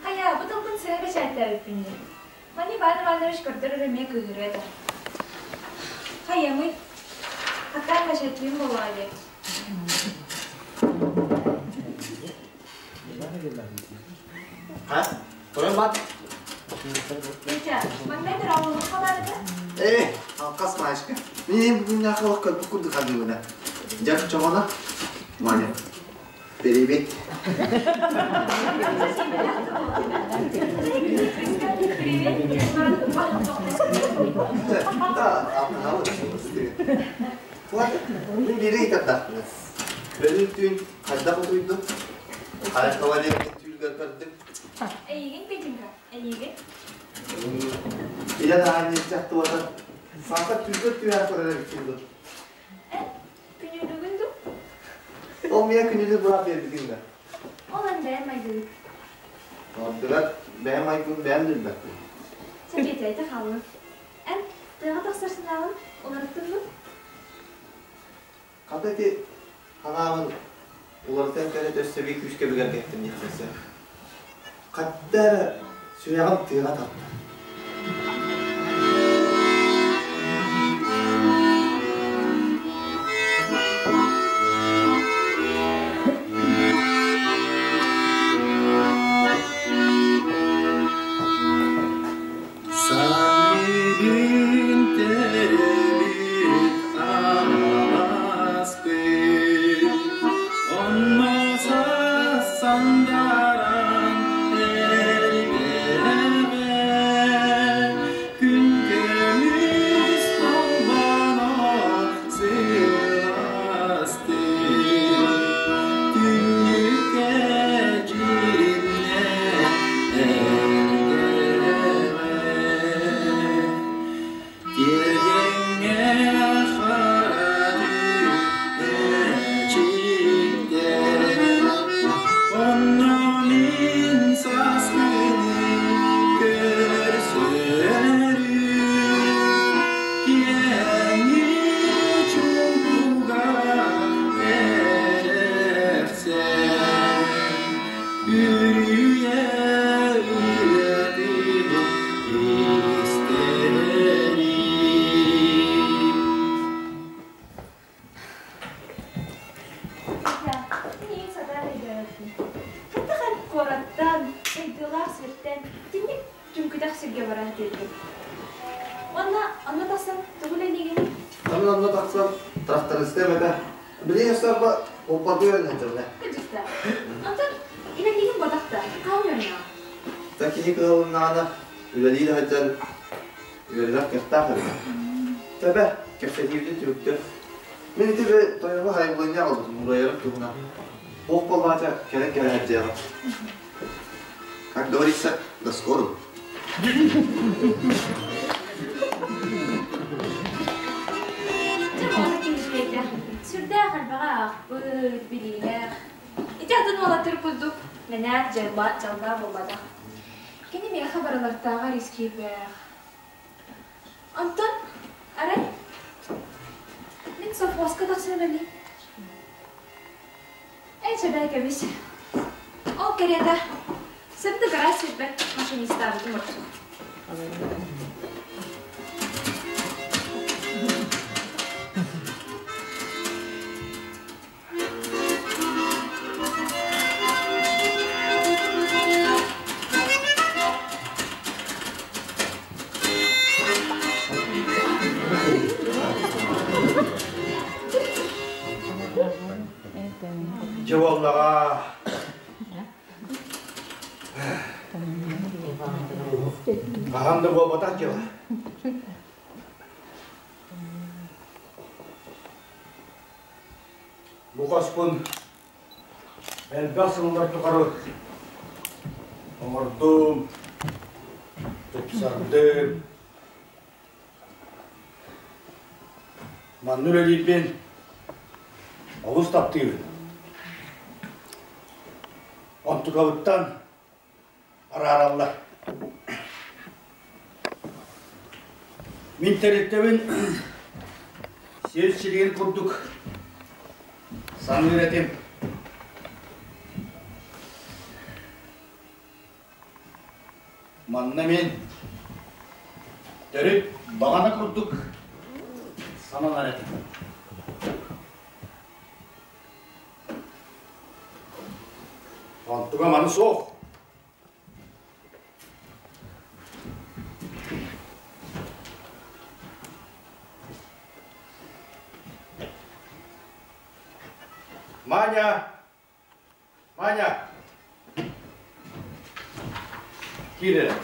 Хайа, бу тылбын сыһа бэчээттээбиппин дии. Маны Иван Иванович көрдөр эмиэ кыыһырыа этэ. Хайыамый? Хаттаан бэчээттиим буоллаҕа дии. Ха? Тойон бат. Петя, маҥнай дорооболук халаабыта? Э, алкас Машка. Мен бүгүн халык көрбүт курдук хадыыбына. Дьэ, чоҕоно. Маня. Привет. Да, Мин биири ыйытардаахпын. Бөлүн түүн хайдах утуйдум? Хайа кавалер түүлгэр көрдүм. Эйигин, Петенька, эйигин. Илэ наһаа туота. Саата түүгэр түһэн көрөр эбиккин дуу. Эн күнүүлүгүн дуу? Ол миэ күнүүлүк быраап биэрбитиҥ да. Ол эн бэйэм майгыбыт. Ордугар бэйэм майгыбын бэйэм да билбэппин. Чэ, Петя, ити хааллын. Эн тыаҕа тахсар санааҕын уларыттын дуу? Хата ити ханаабын уларытан кэлэ өссө биир күүскэ бигэргэттим диэхпин сөп. Хатта эрэ сүрэҕим тыаҕа тарта. Сайын теребит араспыт, онно сандаран эргэрбэ, күн көмүс холбоно сыластык, түннүккэ дьиримнэ Тиэргэҥҥэ хара эчиктэр, онно мин сааскыны көрсөрүм, киэҥи чуҥкуга эрэхсэн, Үрүйэ ырыатын истэрим. Мин сатаан өйдөөбөппүн. Хаттах куораттан, сайдыылаах сиртэн итинник түҥкүтэх сиргэ бара сатыырбын. Уонна онно тахсан тугу үлэлиигиний? Онно онно тахсан трактористыам этэ. Билигин өссө оппардыы үөрэнэн Кырдьыкта. Онтон үлэлиигин бодохто, хаһан үөрэнэҕин? Та киһи кыһалыннаҕына үлэлии да сылдьан үөрэнэр кыахтаах эбит. Тэбэ, кэпсэтиибитин түмүктүөх. Мин ити тойоҥҥо хайбылынньа аҕалбытым уурайарым туһунан. Туох буоллаҕа кэлэн кэлэ сылдьыаҕым. Как говорится, до скорого. Дьэ, буола киһишпиэтэ. Сүрдээх элбэҕи аахпыт, билиилээх. Ити атын уолаттар курдук мэнээк дьалба, дьалбаа буолбатах. Кини миэхэ барылартааҕар ис киирбээх. Онтон, арай, мин совхозка тахсан үлэлиим. Эй, чэбээ кэбис. Ол кэриэтэ сырдык ыраас сирбэр машинистаабытым ордук. Дьэ буоллаҕа. Хаһан да буолбатах дьыала. Бу хоспун элбэх сыллар тухары оҥордум, тупсардым. Манна үлэлиирбин олус таптыыбын. Онтукабыттан араараллар. Мин тэрилтэбин сир сиригин курдук саныыр этим. Манна мин төрүт баҕана курдук сананар этим. Онтуга маны суох. Маня! Маня! Киир эрэ.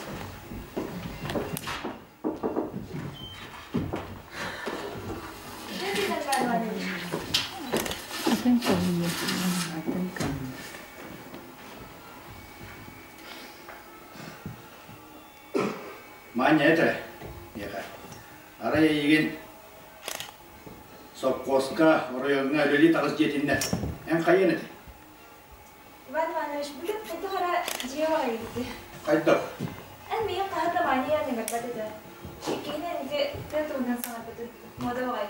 Маня этэ, миэхэ. Арай эйигин сопхуоска, оройуоҥҥа үлэлии таҕыс диэтиннэр. Эн хайыан этэй? Иван Иванович, бүгүн хайдах эрэ дьиэҕэ эйигити. Хайдах? Эн миигин хаһан да Ваня ыҥырбат этэ. Иккиһинэн ити тыа туһунан саҥарбытын муода баҕайы.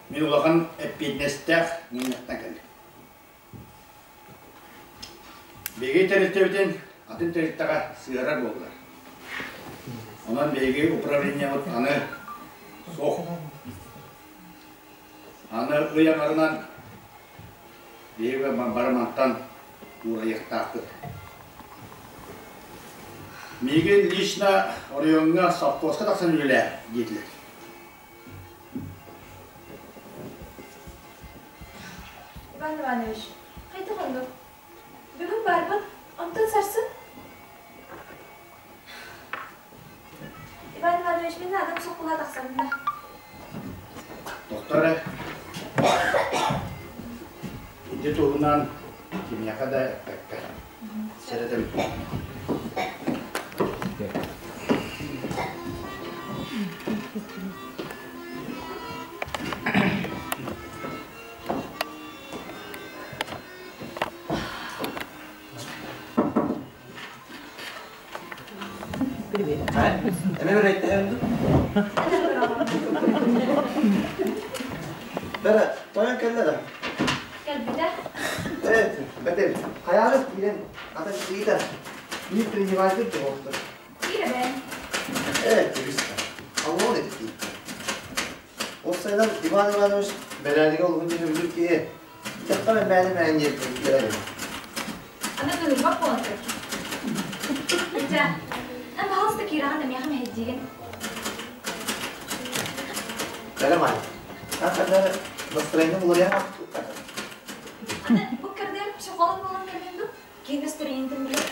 Мин улахан эппиэтинэстээх мунньахтан кэллим. Биһиги тэрилтэбитин атын тэрилтэҕэ сыһыарар буоллулар. Онон биһиги управлениебыт аны суох. Аны ый аҥарынан биһиги бары мантан уурайыахтаахпыт. Миигин лично оройуоҥҥа совхозка тахсан үлэлээ диэтилэр. Иван Иванович, хайдах оннук? Бүгүн баарбын, онтон сарсын? Иван Иванович, мин наадам соккула тахсабын да. Доктор эрэ, ити туһунан кимиэхэ да эппэккэ сэрэтэбин. Эмэ бэрэйтэһэн Бэрэ, тойон кэллэ да? Кэлбитэ. Э, бэтэ, хайаҕас киирэн, ата сиитэ, биир приниматель туһуохтар. Киирэбин. Э, туриста. Аллон этти. Ол сайынан Иван Иванович бэрээдэгэ олуһун дьөһүлүр киһи. Итахха мээни мээни диэн Аны кыһырбат буолан көр. Дьэ, эн пожалуйста киирэҕин да миэхэ мэһэйдиигин. Бэрэ Маня. А когда настроение уларыйа Аны бу кырдыар психолог буолан кэллин дуу? Киһи настроениетын билэр.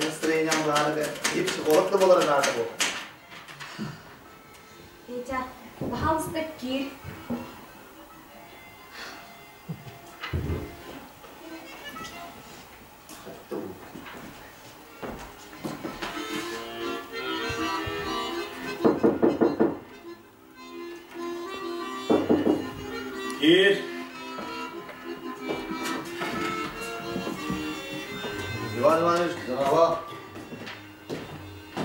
Настроение баары и психолог да болар наада бу. Петя, пожалуйста, киир. Киир. Иван Иванович, здорово.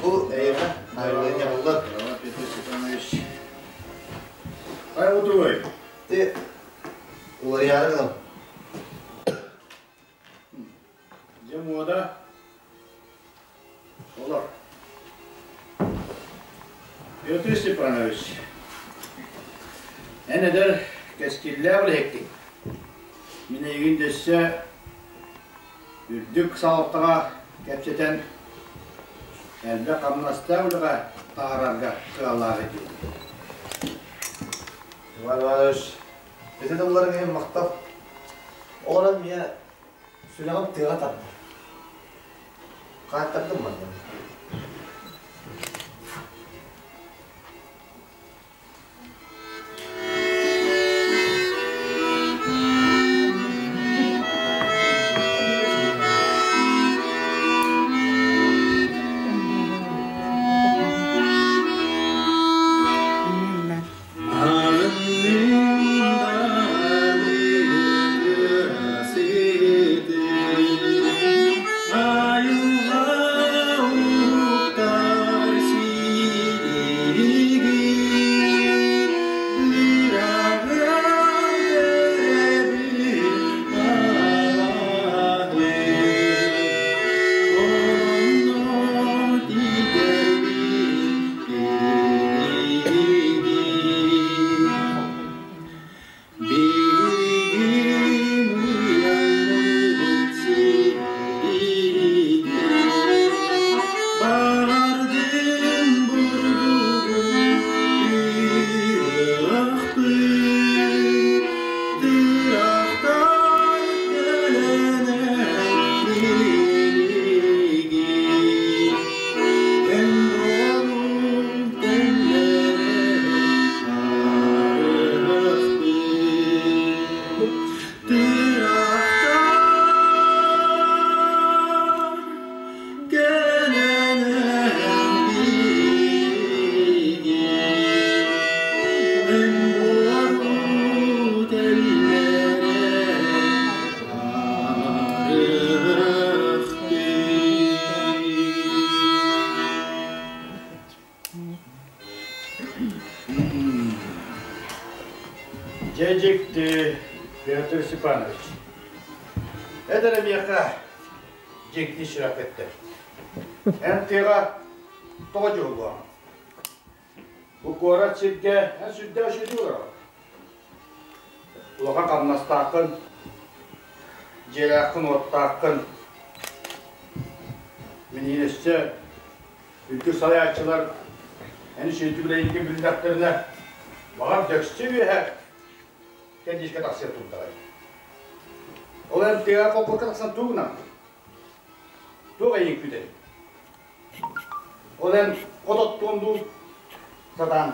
Бу эйиэхэ айыллыан буллар. Здорово, Петр Степанович. Хай утуй. Ты уларыйаары гынам. Дьэ муода. Олор. Петр Степанович, эн эдэр кэскиллээх үлэһиккин. Мин эйигин дөссө үрдүк салалтаҕа кэпсэтэн элбэх хамнастаах үлэҕэ таһаарарга кыаллаах этим. Иван Иванович, ити тылларыҥ иһин махтал. Олорон миэ сүрэҕим тыаҕа тардар. Хаайтардым манна. Дьэ дьикти, Петр Степанович. Эдэр эмиэхэ дьикти сүрэхпиттэр. Эн тыаҕа тоҕо дьоллуоҥ? Бу куорат сиргэ эн сүрдээх үчүгэй олороҕун. Улахан хамнастааххын, дьиэлээххин-уоттааххын. Мин өссө үрдүк салайааччылар эн үчүгэйдик үлэлииргин биллэхтэринэ, баҕар дөксө үөһэ кэрдиискэ тахсыа турдаҕай. Ол эн тыаҕа холкуоска тахсан тугу гынаҕын? Туох эйигин күүтэрий? Ол эн от оттуон дуу сатаан,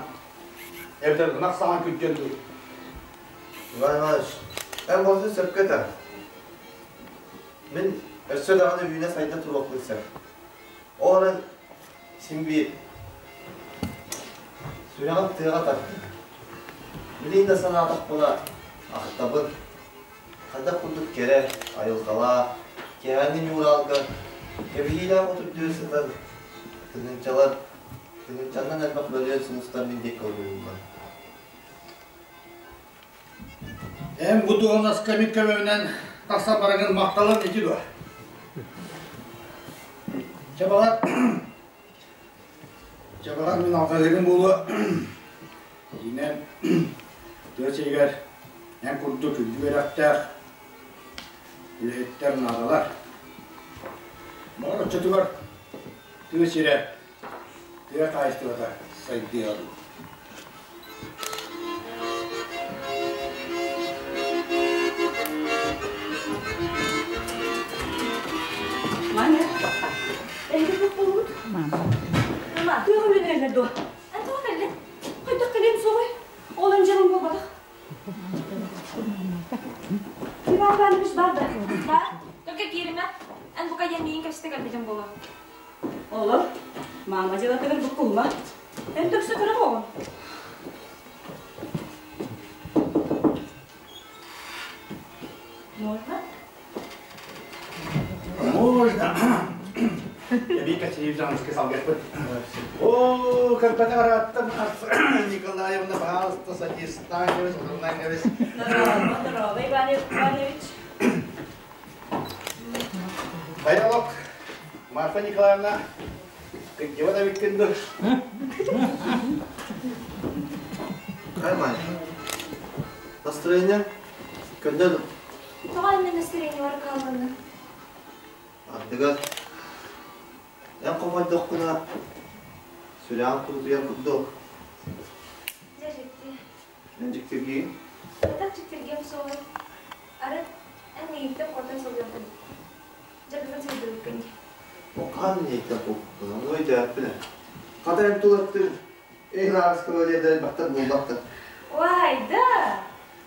эбэтэр ынах саҕан күрдьэн дуу? Иван Иванович, эн болсун сөпкө этэр. Мин өссө даҕаны үүнэ-сайда туруохпун сөп. Ол эрэн син биир сүрэҕим тыаҕа тардыы. Билигин да санаатахпына ахтабын. Хайдах курдук кэрэ, айылҕалаах, киэһээҥҥи ньууралга кэбиһиилээх от үрдүгэр сытан тыһыынчалар, тыһыынчаннан элбэх бөлүөн сулустар мин диэки одуулууллар. Эн бу дуоһунаска мин көмөбүнэн тахсан бараҥын махталым ити дуо? Чэ баҕар, чэ баҕар мин алҕаһыырым буолуо. Дьиҥинэн, тыа сиригэр эн курдук үрдүк үөрэхтээх үлэһиттэр наадалар. Баҕар оччотугар тыа сирэ, тыа хаһаайыстыбата сайдыаҕа дуу. Маня, эһиги туох буолбут? Мама. Мама, туох үлэлэрэр дуо? Эн тоҕо кэллиҥ? Хайдах кэлиэм суоҕуй? Ол эн дьарыҥ буолбатах. Иван Иванович бар да. Бар. Только кииримэ. Эн бука диэн миигин кэпсэтэ кэлбитиҥ буолуо. Олор, мама дьыалатыгар буккулла. Эн төксө кыра оҕо. Можно? Можно. Вика Сергеевна салгыппыт. О, көрбөтө барааттан Николаевна, пожалуйста, садись, Станевич, Станевич. Здорово, здорово, Иван Иванович. Хайалок, Марфа Николаевна, кырдьыбат эбиккин дуо? Нормально. Настроение көннө Тоҕо иннэ настроениелар хаалланна? Ардыгар эн хомойдоххуна сүрэҕим курутуйар курдук. Дьэ дьикти. Эн дьиктиргиин? Атах дьиктиргиэм суоҕай. Арыт Эн миигиттэн куотан сылдьыаххын. Дьэ бүгүн сылдьыбыккын дии. Хаһан миигиттэн куоппуппун, ону өйдөөппүн ээ. Хата эн тулаттыыр эн ааскыла диэн элбэхтэр буолбаттар. Уай, да!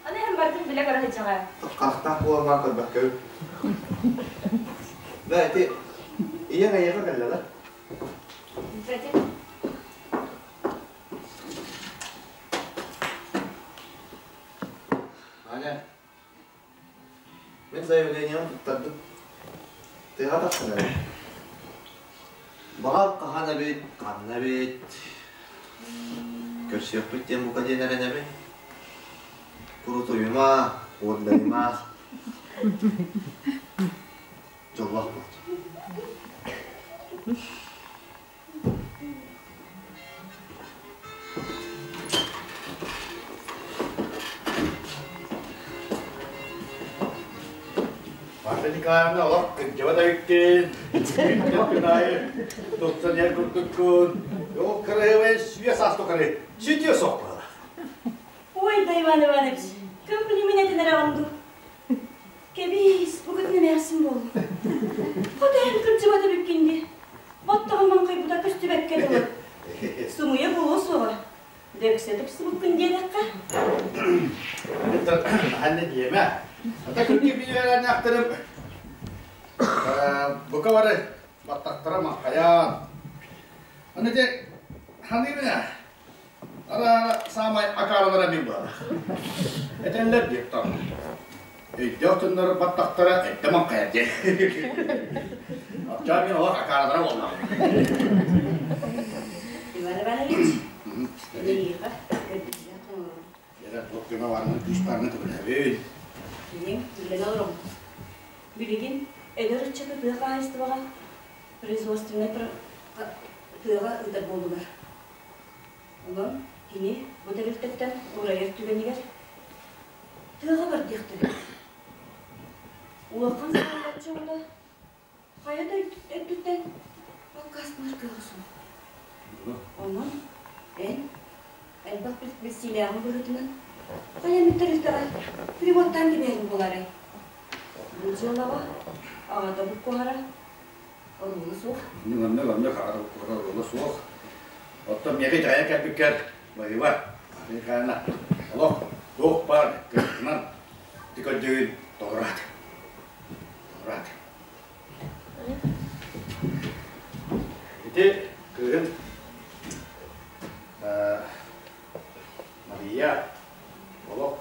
Аны эн барытын билэ көрө сылдьаҕа. Харахтаах буолан көрбөккөбүн. Бээ, ити ийэҥ эйиэхэ кэллэ да? Билбэтим. Аня, Мин заявлениебын туттардым. Тыаҕа тахсан эрэр. Баҕар хаһан эбит, ханна эбит, көрсүөхпүт диэн бука диэн эрэнэбин. Курутуйума, уордайыма. Дьоллоох буолт. Марта Николаевна олох кырдьыбат эбиккин, күн аайы тупсан иһэр курдуккун. Ол кырыһыбай сүө саас тухары сүтүө суох буолар. Ой да Иван Иванович, көмпүнү мин этин эрэҕин дуу? Кэбиис, бу күтүн эмээхсин буоллум. Хотойон кырдьыбат эбиккин дии. Баттаҕым маҥхайбыта көстүбэккэ дылы. Сымыйа буолуо суоҕа. Дөксө тупсубуккун диэтэххэ. Ханна диэмэ. Ата күннүк билиэлэрнээхтэрим бука бары баттахтара маҥхайан. Аны дьэ ханыыбын ээ. Ара саамай акаарылара мин буолар. Этэллэр диэт Өйдөөх дьоннор баттахтара эрдэ маҥхайар диэн. Оччоҕо мин олох акаарылара буоллаҕым. Иван Иванович, эйиэхэ көрдүүлээх оҥорон. Эрэ туох көмө барынан күүс барынан көмөлөһөбүн. Ийэҥ үлэлэ олоробут. Билигин эдэр ыччаты тыа хаһаайыстыбаҕа производственнай тыаҕа ыытар буоллулар. Онон кини бу тэрилтэттэн уурайар түгэнигэр тыаҕа бар диэхтэрэ. Улахан салайааччы оҕото хайа да өттүттэн аккаастанар кыаҕа суох. Онон эн элбэх билсиилээҕин быһыытынан хайа эмит тэрилтэҕэ переводтаан кэбиһэрин буолаарай? Бу дьыалаҕа аҕата буккуһара оруола суох. Маннык оннук аҕата буккуһара оруола суох. Оттон миэхэ итэҕэйэн кэлбиккэр баһыыба. Михайловна, олох туох баар кыахпынан ити көрдүүгүн тоҕураат. Тоҕураат. Ити кыыһын Мария олох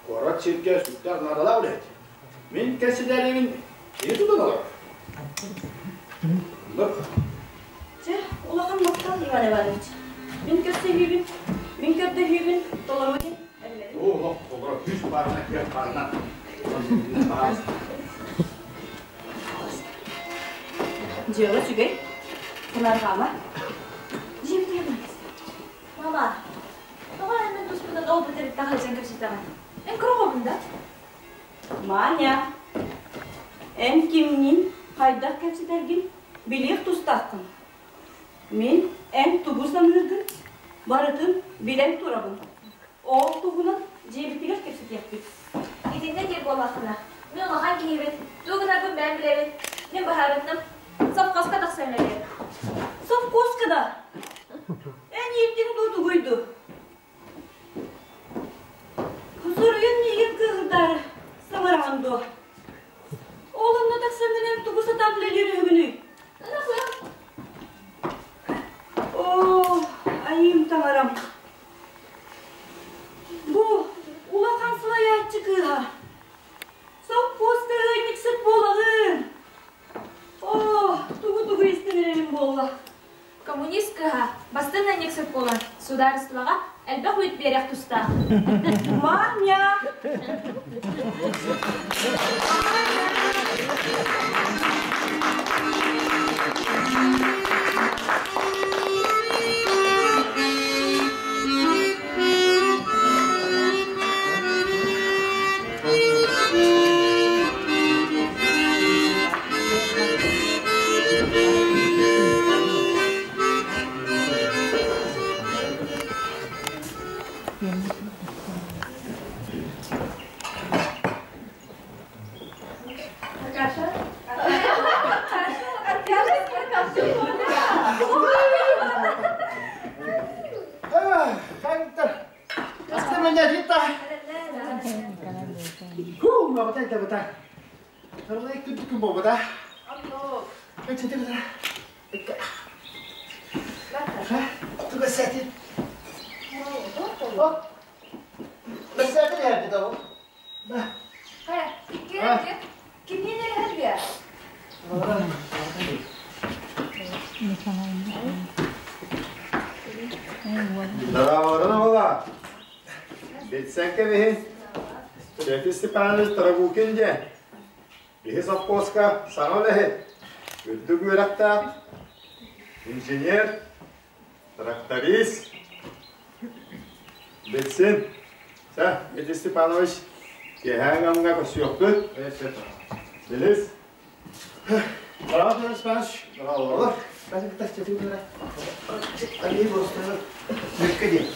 куорат сиргэ сүрдээх наадалаах үлэһит. Мин кэсилээримин кини тутан олорор. Оннук. Чэ, улахан махтал, Иван Иванович. Мин көрсөһүүбүн, мин көрдөһүүбүн толоруо диэн эрэнэбин. Оо, олох толоро күүс баарына, кыах баарына. Дьыала үчүгэй. Санаарҕаама. Дьиэбитигэр барабыз. Мама, тоҕо эн мин туспунан ол бытарыттан сылдьан кэпсэтэҕин? Эн кыра оҕобун да? Маня, эн кимниин хайдах кэпсэтэргин билиэх тустааххын. Мин эн тугу саныыргын барытын билэн турабын. Ол туһунан дьиэбитигэр кэпсэтиэхпит. Итиннэ диир буоллаххына, мин улахан киһибин, тугу гынарбын бэйэм билэбин. Мин быһаарынным. Совхозка тахсан үлэлиэм. Совхозка да? Эн иирдиҥ дуу тугуй дуу? Суруйан миигин кыыһырдаары саҥараҕын дуо? Ол онно тахсаҥҥын эн тугу сатаан үлэлиир үһүгүнүй? Оо, айыым таҥарам. Бу улахан салайааччы кыыһа. Сопхуоска ыанньыксыт буолаҕын. Оо, тугу-тугу истэн эрэрим буолла. Коммунист кыһа бастыҥ ыанньыксыт буолан, судаарыстыбаҕа элбэх үүт биэриэх тустаах. Маня! Бэлэмнээтигит да? Хуу, мабыта табыта. Сарылай күндү күн буолбута. Туга сәтин? Бэсәтин эрди да ол. Хайа, икки кимнин эрһэргэ? Здорово, була. Билсэн кэбиһин. Чеки Степанович Тарабукин диэн. Биһи совхозка саҥа үлэһит. Үрдүк үөрэхтээх. Инженер. Тракторист. Билсин. Сэ, Дмитрий Степанович, киэһээҥ амҥа көрсүөхпүт. Билис. Здорово, Петр Степанович. Здорово. Али бостonu мөккө диэн.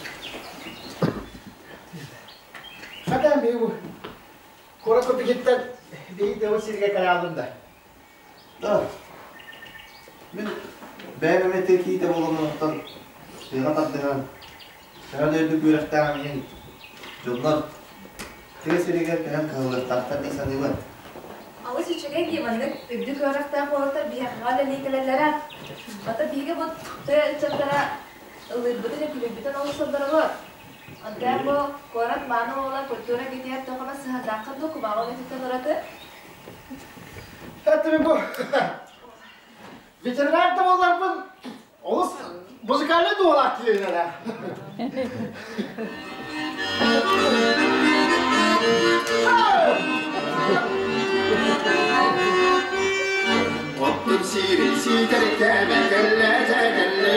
Хата бу куора көпүгиттен бии тыабыт сиргэ кэлэ да. Да. Мин бэйэм эмиэ киитэ буолан тыаҕа тардыһан, төһө да үрдүк үөрэхтээҕим иһин дьоннор тыа сиригэр кэлэн кыһаллыахтаахтар дии саныыбын. Алыс үчүгэй дии маннык үрдүк үөрэхтээх уолаттар биһиэхэ үлэлии кэлэллэрэ. Бата биһиги бу тыа ыччаттара ыллыырбытын, үкүлүүрбүтүн олус сордоробут. Онтон бу куорат мааны уола культура китиэр тоҕо сыһаннааххын дуу кумааҕы үлэтиттэн ураты? Это бу ветеринар да буоларбын олус музыкальный дуолаах киһинэрэ. Оттун сирин сиитэркээмэ кэллэ кэллэ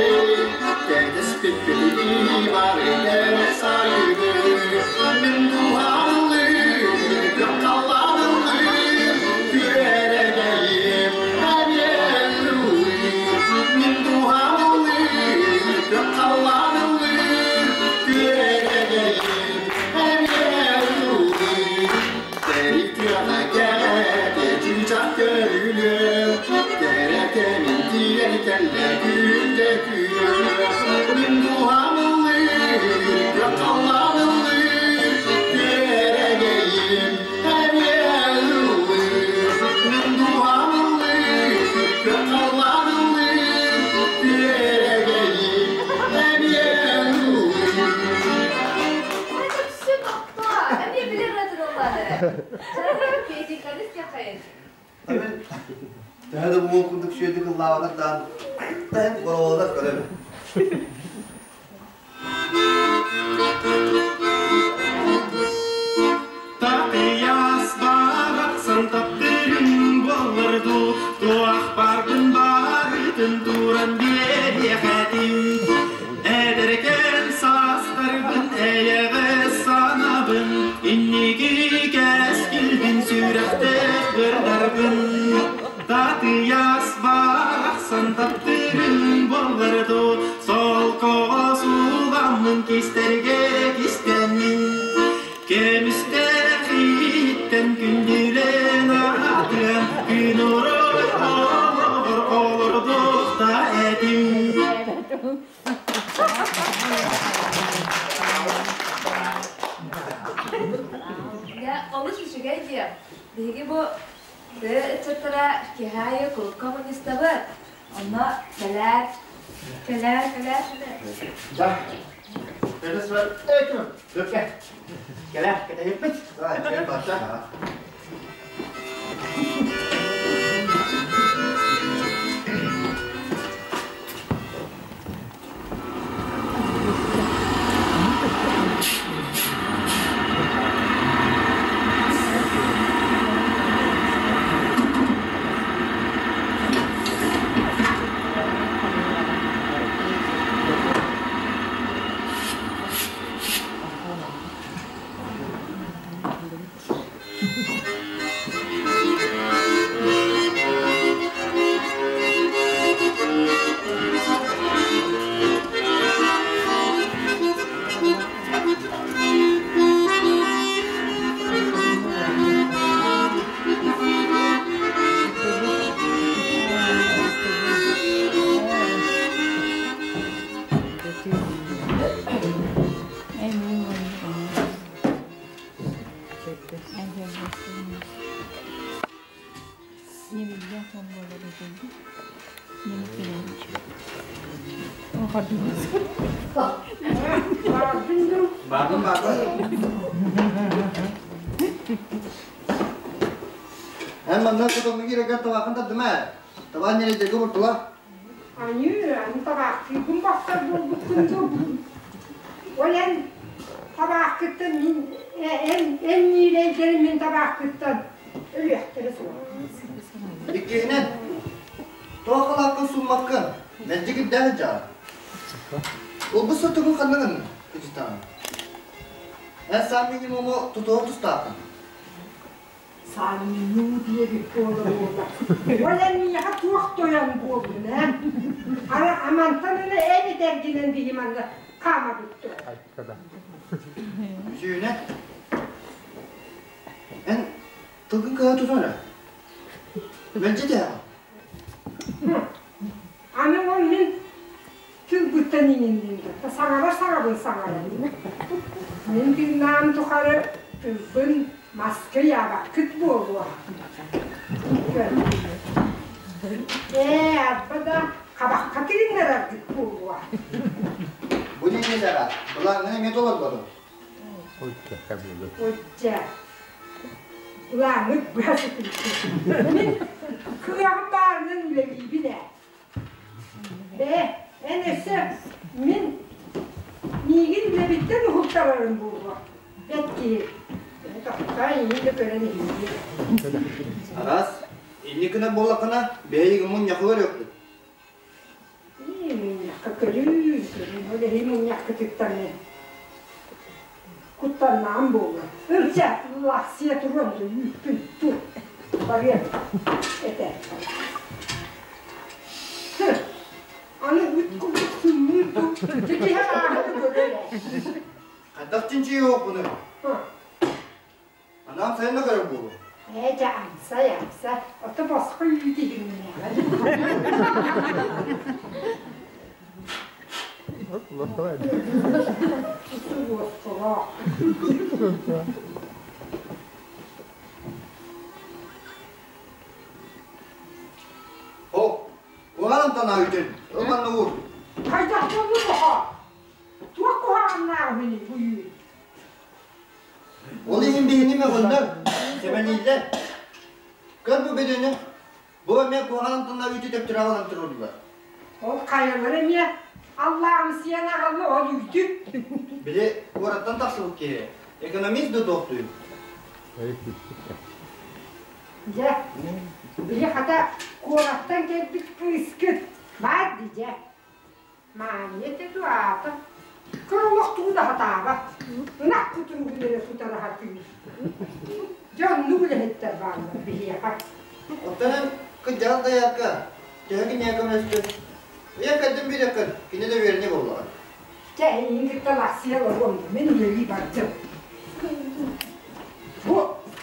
Кэтэспиппитини бары кэрэ сайыгы Мин дууһалыы көххаллаанылыы Күөрэгэйим әриэллүү Мин дууһалыы көххаллаанылыы Күөрэгэйим әриэллүү Тэрик кэрэ чүүчах көрүлү Кэрэ кэмин тиэр кэллэ күндэ күйө Мин дууһамылыы көххаллаанылыы Күөрэгэйим әриэллүү Мин дууһамылыы көххаллаанылыы Күөрэгэйим әриэллүү Все тоқтоо. Эмиэ билэр ырыатын ыллаады. Песенканы истиэххэйин. Мен төһө да буол курдук сүөдүк ыллаабатар даан, тэн бороволар көрөбүн. Татыяс барахсан таптырым болларду, туах бардын барытын туран биэриэхэтим. Эдеркен састарбын эйэҕэ санабын, инниги кэскилбин сүрэхтэх бырдарбын. Татыяс барахсан таптырым болларду, солкоҕо сууламмын кистерге кистенмин. Кемистер иттен күндүлен атыан, күн орой олор олордухта этим. Я олус үчүгэй дии. Биһиги бу тыа ыччаттара киһаайы кулукка мунньустабыт. Онно кэлээр, кэлээр, кэлээр. Да. Петр Степанович, эй, Lökkä. Кэлэ, кэтэһиппит. Да, чэй бачча. Бардым, бардым. Эн манна хотоҥҥо киирэргэр табааххын тардыма ээ. Табаан ньирэйдэргэ уурдула. Аньыы, аны табаахтыыргын бахсар буолбуккун дуу? Ол эн табаахкыттан мин эн эн ньирэйдэрин мин табаахпыттан өлүөхтэрэ суоҕа. Иккиһинэн, тоҕо халааккын сууммаккын, мэлдьи кирдээх сылдьаҕын. Ылбыт сотугун ханна гынныҥ, кыдьытаҕын? Эн саам минимуму тутуһуох тустааххын. Саамминуу диэбит буола-буола. Ол эн миэхэ туох тойон буоллун, ээ? Ара амантан ыла эн этэргинэн биһи манна хаамабыт дуо? Үсүүнэ, эн тылгын кыһа тутан эрэ. Мэлдьи тэһэҕин. Аны ол мин тылбыттан иҥинним да, саҥарар саҥабын саҥарабын. Мин тыыннаам тухары тылбын маска ыйаабаккыт буолуо. Ээ, арба да хабахха тыыннараргыт буолуо. Бу диэки былааҥҥын эмиэ толорботуҥ. Очча. Былааҥҥыт быһа сытыйбыт. Мин кыаҕым баарынан үлэлиибин ээ. Ээ, эн өссө мин миигин үлэбиттэн уһултарарым буолуо. Бэт киһи. Тохтоо, иһин да көрөн иһиҥҥин. Араас, инник гынар буоллаххына, биһиги мунньахы көрүөхпүт. Мунньахха көрүү, көрүү, ол иһин мунньаххытыттан мин куттаннаҕым буолуо. Ылча, лахсыйа туруом да үүппүн тур, барыам этэ. Аны үт курдук сымныыр дуу, киһи ааһыны көрөр ээ. Хайдах чинчийиэхпиний? Анаан сайын да көрөр буолуо. Ээ дьэ амсай амсай, ото босхо үүт иһиҥнээҕэ. Уоскулаах. О, куһаҕан амтанаа үтүн, ыл манна уур. Хайдах буоллун оҕо? Туох куһаҕаннааҕый мини бу үүт? Ол иһин биһини мөҕөллөр, сэмэлииллэр. Көр бу бөдөҥү, бу эмиэ куһаҕан амтаннар үүтү төптөрө аҕалан туруордулар. Ол хайалара эмиэ Аллаамсыйан аҕалла ол үүтү. Били куораттан тахсыбыт киһи, экономист да туохтуй? Дьэ, били хата куораттан кэлбит кыыскыт баар дии дьэ. Маанньа этэ дуо аата? Кыра олох тугу да сатаабат, ынах кутуругун эрэ тутара сатыыр. Дьэ оннук үлэһиттэр бааллар биһиэхэ. Оттон эн кырдьаҕас дайаакка төһө киниэхэ көмөлөстүн? Ыйан кэлдим биэриэххин, кини да үөрэнэ буоллаҕа. Чэ, эйигин кытта лахсыйа олоруом дуо, мин үлэлии бардым. Бу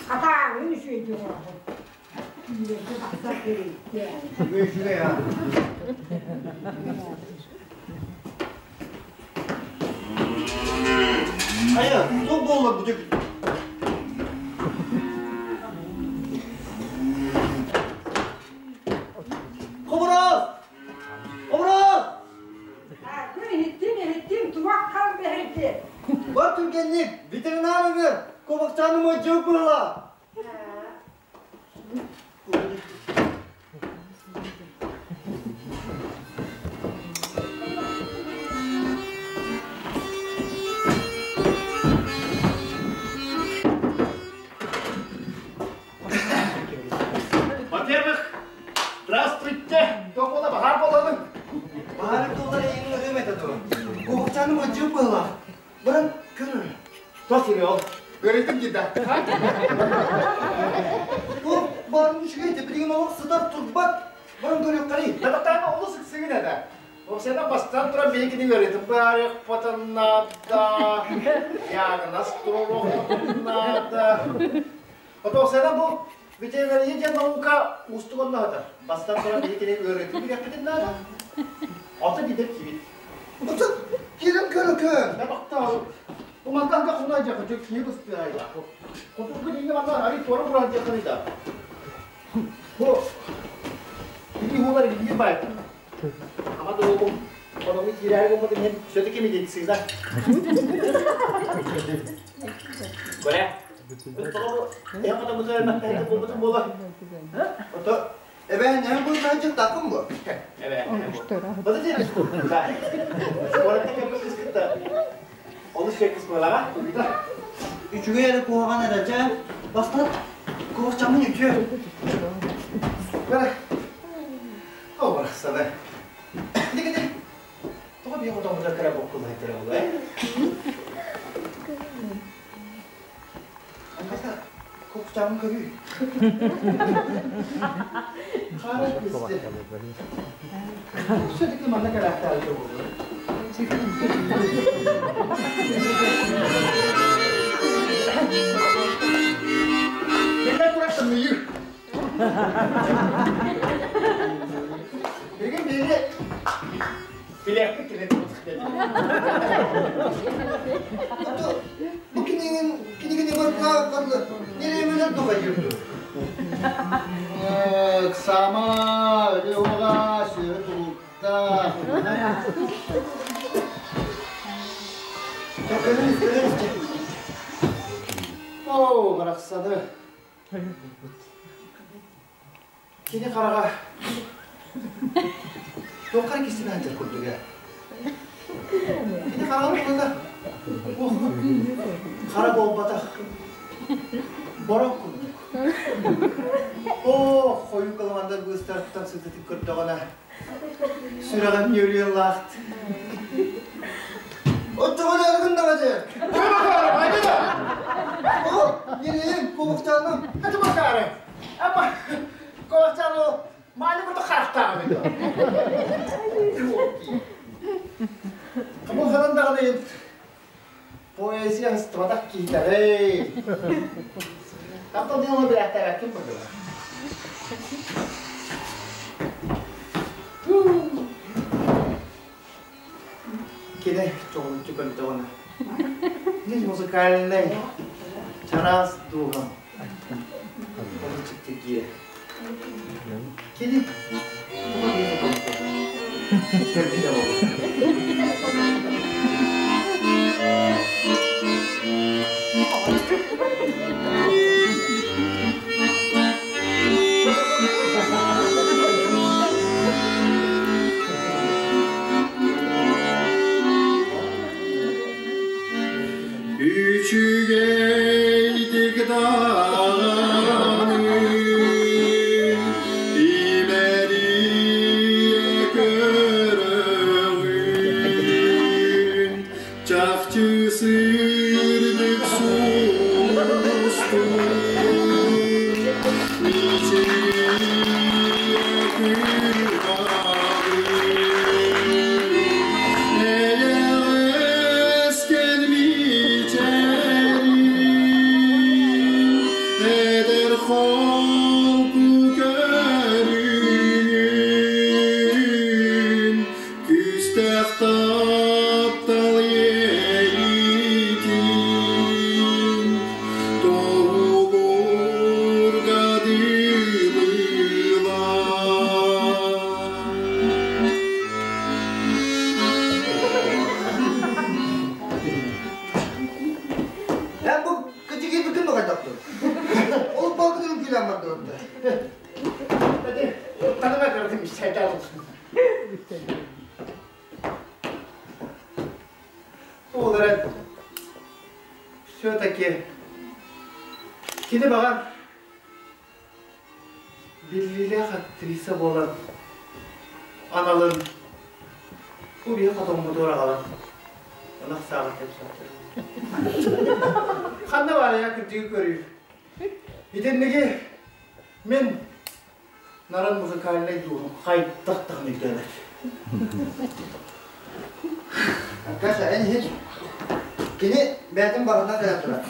хатааҥҥын үчүгэйдик оҥордум. Киирэргэ тахсар кэриэтэ. Үчүгэй үчүгэй аа. Хайа, туох буолла бу Хобороос! Хобороос! Иһиттим, иһиттим, туох хал бэһирди? Бар түргэнник, ветеринар ыҥыр, кобахчааны модьук быһыла. Во-первых, здравствуйте! Тоқола баһаар буолабын. Баһаар туолар эйигин ырыам этэ дуо? Куобахчааны модьук быһыла. Баран көр. Тос ол. Көрүтүм дии да. Туох баарын үчүгэй билигин олох сытар турбат. Баран көрүөххэрий. Тататаана олус ыксыгын этэ. Оксана бастан туран биһигини үөрэтин баарыахпытын наада. Диагноз туруоруохпутун наада. Ото Оксана бу ветеринария диэн наука уустук онноһотор. Бастан туран биһигини үөрэтин билиэхпитин наада. Ото бидер кибит. Ото кирин көрөкөн. Табактал. Бу мантан хуна жакы жок кие быстыайда. Хотургу динге манна ари туора буран жакыныда. Бу буолар илиир баайта. Ама да уолум оноҥу киирээри гыммытын иһин все-таки медицина. Көрө. Ото эбээн ньэһэн бу дьыктааххын буо? Эбээн. Бата дии. Куоракка кэлбит кыскытта олус үчүгэй кыс буолаҕа. Үчүгэй эрэ куһаҕан эрэ дьэ. Бастан куһахчаммын үтүө. Бара. О, барахсаны. Дигити. Тоҕо биир хотоммута кыра боккуллаһыттара буолуо, э? Ангаса куһахчаммын көрүү. Хара кысты. Все-таки манна кэлээхтээбитэ буолуо. Биллэн турар тымныйыы. Билигин биһиги билиэхпит кэлэн Бу кинигин кинигини барытына нерэмэлэр духайырды. Ыксама, өлүөҕэ, сүөһү тулуктаах. Оо, барахсаны. Кини хараҕа туохха эрэ кистэнэ сылдьар курдуга. Кини хараҕын тулата хара буолбатах, борок курдук. Оо, хойуу кыламандар быыстарыттан сытытык көрдөҕүнэ, сүрэҕим нүөлүйэн лаахт. Оччоҕо дьарыгын даҕаны. Оо, ньирэйим, кулуктааным. Аты бакаары. Апа, кулуктаану мааны курдук харахтааҕын. Бу ханан даҕаны поэзия ыстыбатах киһитэҕэй. Таптал диэн ону билээхтээбэккин быһыылаах. Кини чоҕулуччу көрдөҕүнэ, мин музыкальнай чараас дууһам олус чиптиргиирэ. Кини туга биир көрбүтэ буолуо. Үчүгэйдик даҕаны имэрийэ көрөҕүн, чахчы сырдык сулустун мичийэ Эйэҕэскэн мичээрин эдэр холку көрүҥүн күүстээх таптал иэйиитин тоһугурга дылылар. Эн бу кытыгыйбыккын баҕайдахтын. Ол балкытын үҥкүүлээн бардыбытта. Таныма көрдүм исчайдаалым. Ол эрэн все-таки кини баҕар биллиилээх актриса буолан аналын бу биһи хотоммутугар аҕалан ынах сааҕа кэпсэттэр. Ханна баарыйа кырдьыгы көрүү. Итинниги мин Нарын музыкальнай дууһум хайдах даҕаны өйдөөбөт. Каша, эн иһит. Кини бэйэтин барытынан кэлэн турар.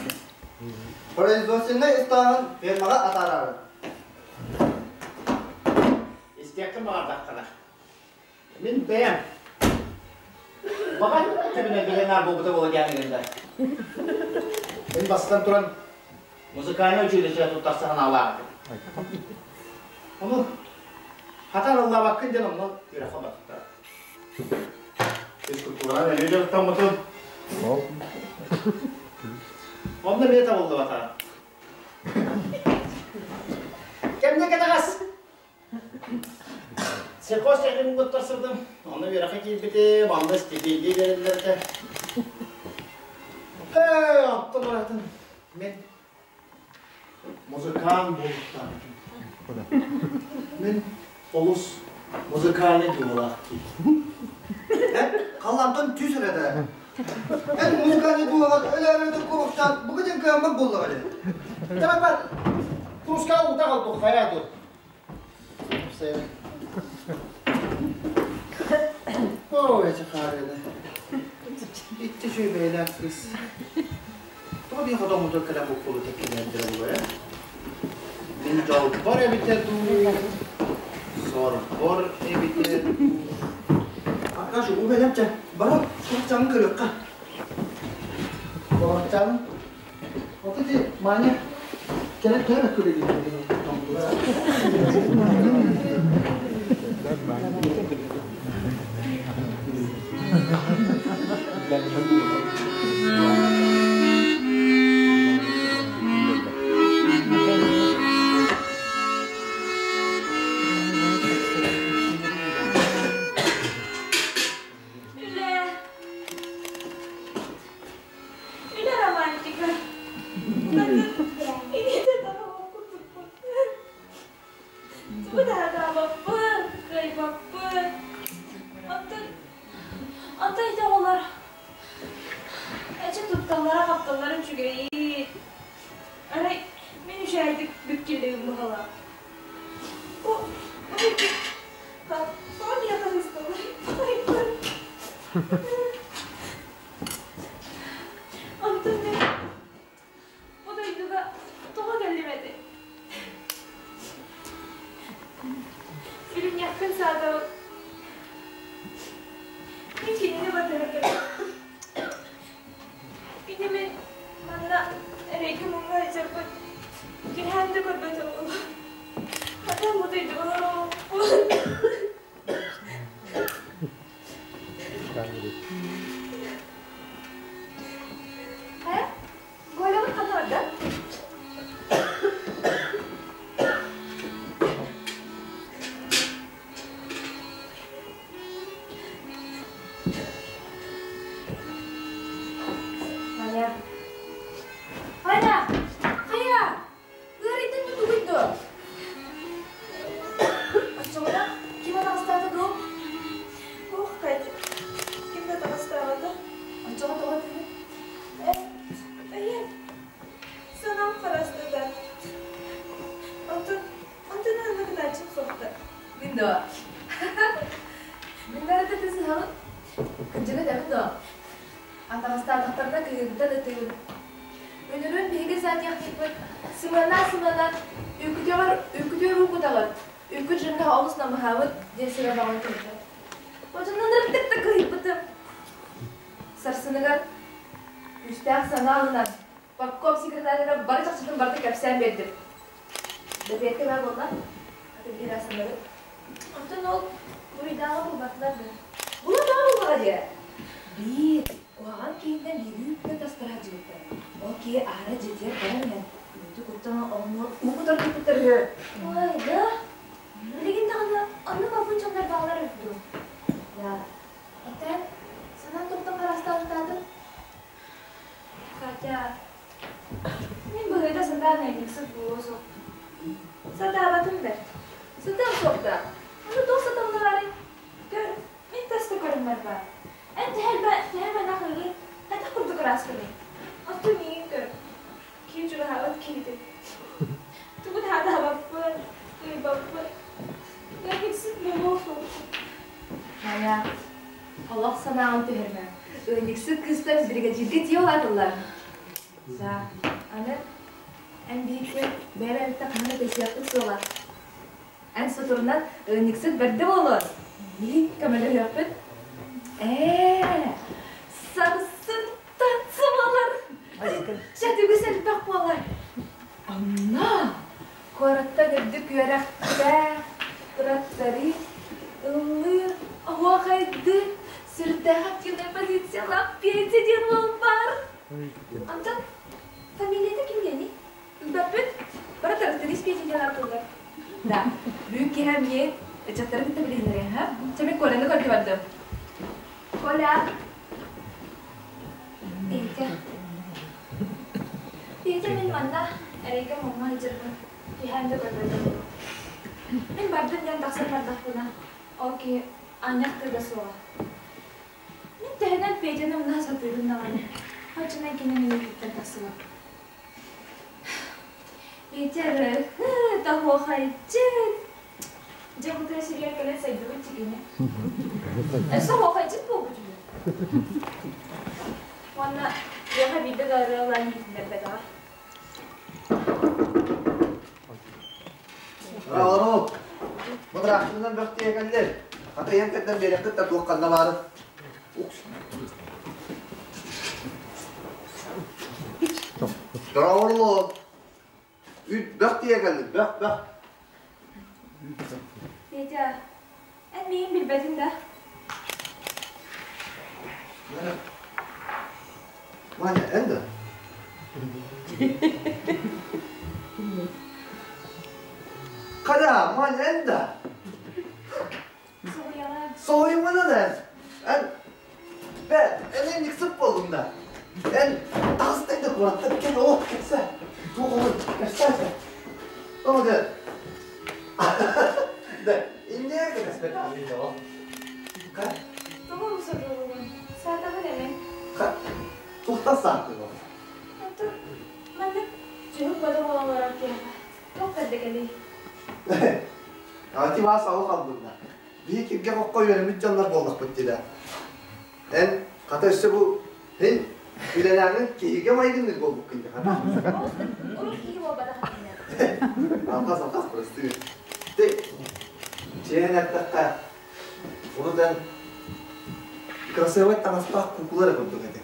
Производственнай ыстааһын фермаҕа атаараары. Истиэххин баҕардаххына. Мин бэйэм баҕар тэбинэ билэн наар буолбута буола диэн гында. Мин бастан туран музыкальнай училище туттарса санаалаах этим. Ону Хата арыллаабаккын диэн онно үөрэххэ барбыттара. Физкультуранан эмиэ дьарыктаммытым. Онно эмиэ табыллыбатаҕа. Кэмнэ кэтэҕэс Сельхоз техникумҥа туттарсыбытым. Онно үөрэххэ киирбитим, онно стипендия биэрэллэр этэ. Ээ, оттон баратын мин музыкант буолуохтаахпын. Мин олус музыкальный дууһалаах киһи. Халлаантан түс эрэ да. Эн музыкальный дууһаҕар өлөөрү куруктаан бу дьин кыаммат буоллаҕа дии. Чэ, бар. Куруска уута халбук хайа dur. Ой, эти хаарыны. Итти үчүгэй кыыс. Тоҕо биир хотоммутугар кэлэн буккулута кэлэн буолуо ээ? Мин дьолбор эбитэ дуу, сорбор эбитэ дуу. Аркаша, уу бэлэмчэ, бара, курчаҕын көрүөххэ. Курчаҕын? Вот эти Маня, кэлэн төһө бэккэ үлэлиир Үлэ. Үлэ романтика. Инитэ Тугу да сатаабаппын, кыайбаппын. Оттон, оттон ити оҕолор эчи тутталлара-хапталлара үчүгэйи. Арай мин үчүгэйдик бүккиллибин быһалаах. Бу, бу тоҕо миэхэ сысталлар? Онтон мин Бу дойдуга тоҕо кэллим этэй? Сүрүнньэхпин саатабын. Мин кинини батыһа кэллим. Кини мин манна эрэйгэ-муҥҥа сылдьарбын түһээн да көрбөтөҕүм. Хата бу дойдуга олоруохпун. Хайа? Голябыт ханна барда? Ваня. Ваня! Хайа! Ыарыйтан тутугуй дуо? Оччоҕуна ким атаҕастаата дуу? Ох, Катя, ким да атаҕастаабата. Оччоҕо тоҕо этиҥий? Э, эйэ, санаам харастыта. Онтон, онтон аны кытааччым суохта. Мин дуо? Мин барыта тысыһабын. Кырдьыга этэбин дуо? Атаҕастаатахтарына кыһыыбыттан ытыыбын. Үнүрүүн биһиги саатыахтыырбыт сымыанаа-сымыанан үкүтүөҕэр үкүтүөр уу кутаҕыт, үкүт жирноһа олус намыһаабыт диэн сүрэҕэҕин көрдө. Отунан ырдык да кыһыйбытым. Сарсыныгар күүстээх санаа ылынан партком секретарыгар бары чахчытын барыта кэпсээн биэрдим. Бэбиэккэ баар буолла, аты биһиги санныбыт. Онтон ол буруйдааҕы булбатылар да. Булан буллаҕа диэ. Биир куһаҕан киһиттэн биирдии үпкэ тастара сылдьыбыттар. Ол киһи аһара дьиэтигэр баран иһэн, үүтү куттан оҥнуор уу кутар куппуттар үһү. Ой, да? Билигин даҕаны оннук албын дьоннор бааллар эбит дуу? Да. Оттон санаан туохтан хараастаабытаатын? Катя, мин быһыыта сатаан ыанньыксыт буолуо суох. Сатаабатым бэрт. Сатыам суох да. Аны туох сатамнарарый? Көр, мин тас да көрүммэр баар. Эн төһө төһө мэнэх ыгый, хайдах курдук ырааскыный? Оттон миигин көр, киһи чугаһаабат киһитин. Тугу да сатаабаппын, кыайбаппын. Ыанньыксыт буолуо суохпун. Майа, олох санааҕын түһэрмэ. Ыанньыксыт кыыстар биригэдьииргэ тиийэ улааталлар. Да, аны эн биһикки бэйэ-бэйэбиттэн хаһан да тэйсиэхпит суоҕа. Эн соторунан ыанньыксыт бэрдэ буолуон. Биһиги көмөлөһүөхпүт. Ээ, сарсынтан сымалар. Чэ, үгүс элбэх буолар. Онно куораттан үрдүк үөрэхтээх тракторист. Петя диэн уол баар. Онтон фамилията ким диэний? Билбэппит. Бары тракторист Петя диэн ааттыыллар. Да, бүгүн киэһэ эмиэ ыччаттары кытта билиһиннэриэм, ха? Чэ, мин Коляны көрдө бардым. Коля! Петя. Петя мин манна эрэйгэ муҥҥа сылдьарбын түһээн да көрбөтүм. Мин бардым диэн тахсан бардахпына, ол киһи аанньах тыга суоҕа. Мин төһөнөн Петяны умна сатыыбын даҕаны, оччонон кини миигиттэн тахсыбат. Петя ырыаһыт, оһуохайдьыт. Дьэ бу тыа сиригэр кэлэн сайдыбыт дьигини. Өссө оһуохайдьыт буолбут үһү. Уонна миэхэ биирдэ да ырыа ылан иһитиннэрбэтэҕэ. Ону, бу тыраахтарынан бөх тиэйэ кэллэр. Хата ийэм кэрдэн биэрэххит да туох ханна баарын. Дорооболоо. Үт бөх тиэйэ кэллим, бөх, бөх. Петя, эн миигин билбэтиҥ да? Ваня, эн да? Када, Ваня, эн да? Соһуйаҕын. Соһуйумана да эн. Эн, бэ, эн эн иксip буоллуҥ да. Эн таҕыстыҥ да куораттан кэл, о, кэпсээ. Туох olur, кэпсээ. О, да. Да, иннее кэтэспэт Ха? Тоҕо сордолугун? Саатаҕын эмэ. Ха, туохтан сааттыҥ ол? Оттон маннык дьүһүк бодо буолан олорор киһиэхэ туох бэрдэ кэлий? Ати баас олох албынна. Биһи киргэ-хоххо үөрэммит дьоннор буоллахпыт дии да. Эн хата өссө бу һин үлэлээҥин киһигэ майгынныыр буолбуккун дии хата. Урут киһи буолбатах этиннэр. Алхас, алхас, прости. Ты, чиэһин эттэххэ, урут эн красивай таҥастаах куукула эрэ курдук этиҥ.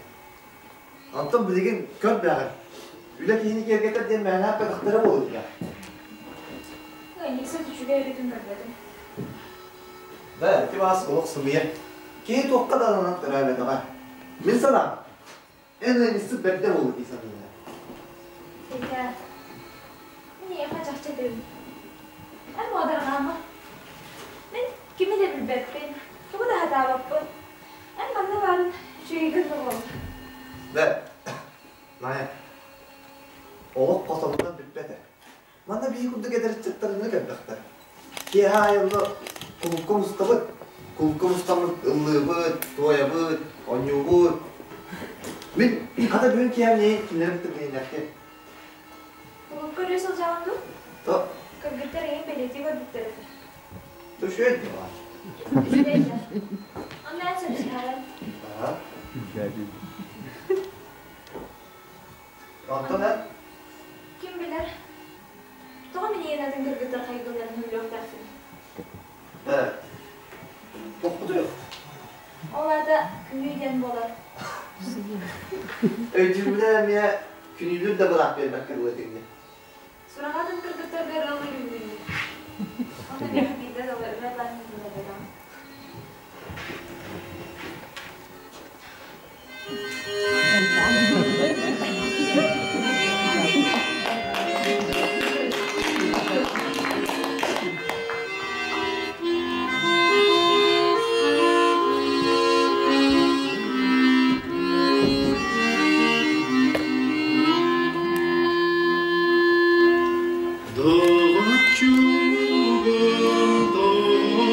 Онтон билигин көр бэҕэр, үлэ киһини киэргэтэр диэн мээнэ эппэтэхтэрэ буолуо дии. Ыанньыксыт үчүгэй өрүтүн көрбөтүм. Да, ити баас олох сымыйа. Киһи туохха да ананан төрөөбөтөҕө. Мин санаам, эн ыанньыксыт бэрдэ буолуо дии саныыбын. Петя, мин эйиэхэ чахчы этэбин. Эн муодарҕаама. Мин кими да билбэппин, тугу да сатаабаппын. Эн манна баарын үчүгэйгин оҕолор. Да, Майя, олох хотонунан бүппэт ээ. Манна биһи курдук эдэр ыччаттарына кэлбэхтэр. Киэһэ аайы онно кулукка мустабыт, кулукка мустаммыт ыллыыбыт, туойабыт, оонньуубут. Мин хата бүгүн киэһэ миигин кинилэри кытта билиһиннэртим. Кулукка өрүү сылдьаҕын дуу? То. Кыргыттар эйигин бэлиэтии көрбүттэр этэ. Үчүгэй дьыала. Үчүгэй да. Онно эн сөбүлэһэҕин. Аха. Онтон эн? Ким билэр? Тоҕо мин ийэн атын кыргыттар хайгылларын сөбүлүөхтээхпин? Ээ, тохтуйуох. Ол аата күнүү диэн буолар. Өйдүүрбүнэн эмиэ күнүүлүүр да быраап биэрбэккэ дылы этиҥҥэ. Сураҕа атын кыргыттарга ырыалыы үүннүннү. Онно миэхэ биирдэ да ырыалаан иһитиннэрбэтэҕим. Доҕоччугум тоҕо